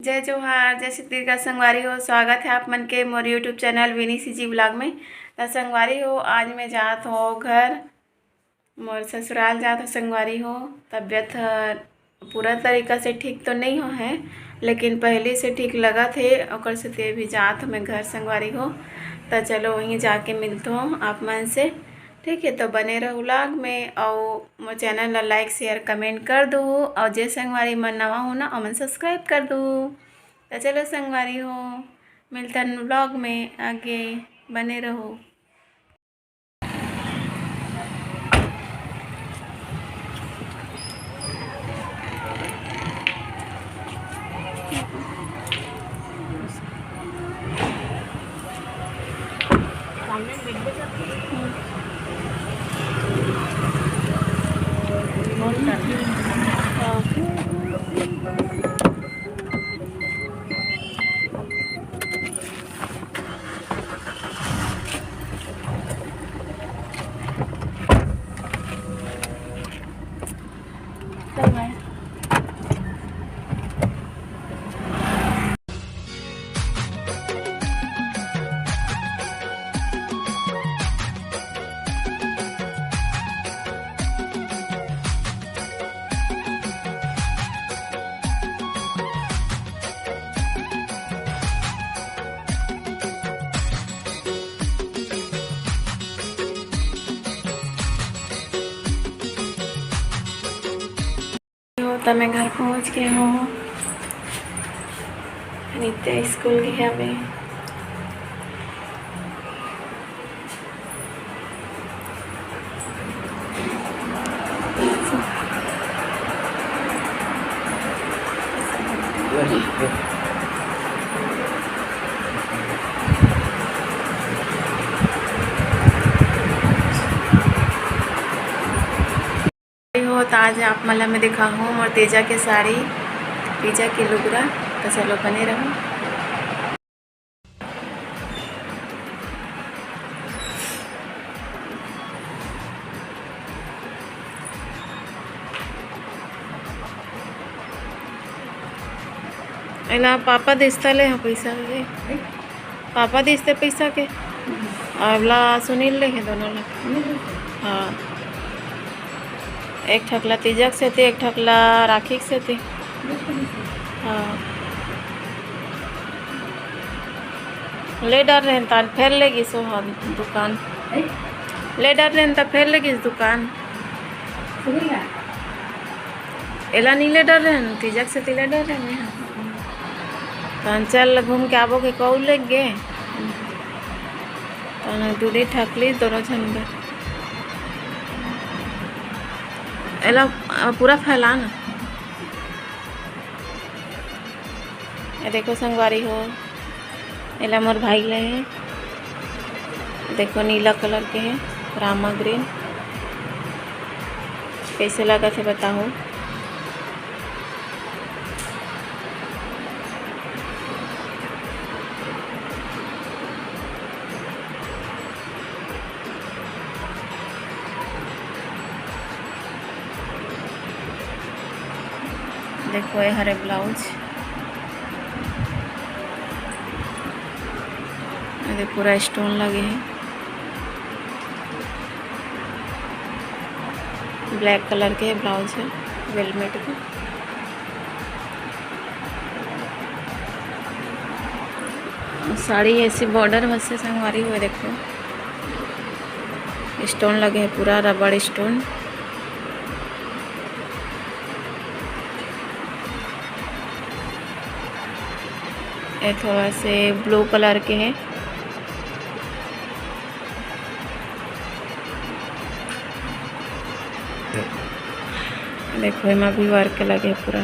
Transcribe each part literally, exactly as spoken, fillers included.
जय जोहार, जय छत्तीसगढ़ संगवारी हो। स्वागत है आप मन के मोर YouTube चैनल विनी सीजी व्लॉग में। त संगवारी हो, आज मैं जात हो घर, मोर ससुराल जात हो संगवारी हो। तबीयत ह पूरा तरीका से ठीक तो नहीं हो है, लेकिन पहले से ठीक लगत हे, ओकर सेती अभी जात हो मैं घर संगवारी हो। त चलो वहीं जाके मिलत हो आप मन से, ठीक है? तो बने रहो व्लॉग में, और मोर चैनल ला लाइक, शेयर, कमेंट कर दो, और जे संगवारी मन नवा हो ना, ओमन सब्सक्राइब कर दो। तो चलो संगवारी हो, मिलतन व्लॉग में आगे, बने रहो। हो, त मैं घर पहुंच गए हूँ। नित्या स्कूल गए हवे। हो, त आज आप मन ला मैं दिखाहूँ मोर तेजा के साड़ी, तेजा के लुगरा। त चलो बने रहो। एला पापा दिस त ले ह पैसा के। पापा दिस ते पैसा के। अउ ला सुनील ले हे दोनों ला। हाँ। एक ठक ला तीजक सेती, एक ठक ला राखी के सेती। हाँ। ले डर रहे त फेर ले गिस ओ ह दुकान। ले डर रहे त फेर ले गिस दुकान। एला नी ले डर रहे न, तीजक सेती ले डर रहे न। त चल घूम के आबो के कहू ले गे। त दूरी ठकली दोनों झन बर। एला पूरा फैला ना। ये देखो संगवारी हो, एला मोर भाई ले हे। देखो नीला कलर के हे, रामा ग्रीन। कैसे लगत हे बताओ। देखो, ये हरे ब्लाउज, ये पूरा स्टोन लगे हे, ब्लैक कलर के ब्लाउज हे, वेलवेट के। साड़ी ऐसी बॉर्डर में से संगवारी हुए, देखो स्टोन लगे हे, पूरा रबड़ स्टोन। ये थोड़ा से ब्लू कलर के हे। देखो, एमा भी वर्क लगे हे पूरा।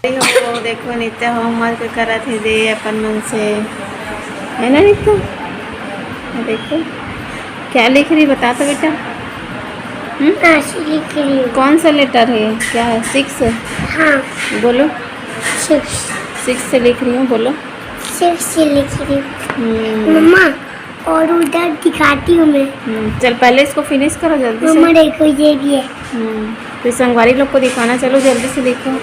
हो, देखो, नित्या होमवर्क करत हे दे अपन मन से, है ना नित्या? देखो, क्या लिख रही, बता तो बेटा। हम्म? ऐसे लिख रही हूँ। कौन सा लेटर है, क्या है? सिक्स? हाँ। बोलो। सिक्स। सिक्स से लिख रही हूँ, बोलो। सिक्स से लिख रही हूँ। हम्म। मम्मा, और उधर दिखाती हूँ मैं। हम्म, चल पहले इसको फिनिश करो जल्दी से। मम्मा देखो, ये भी है। हम्म, तो संगवारी लोग को दिखाना, चलो जल्दी से देखो।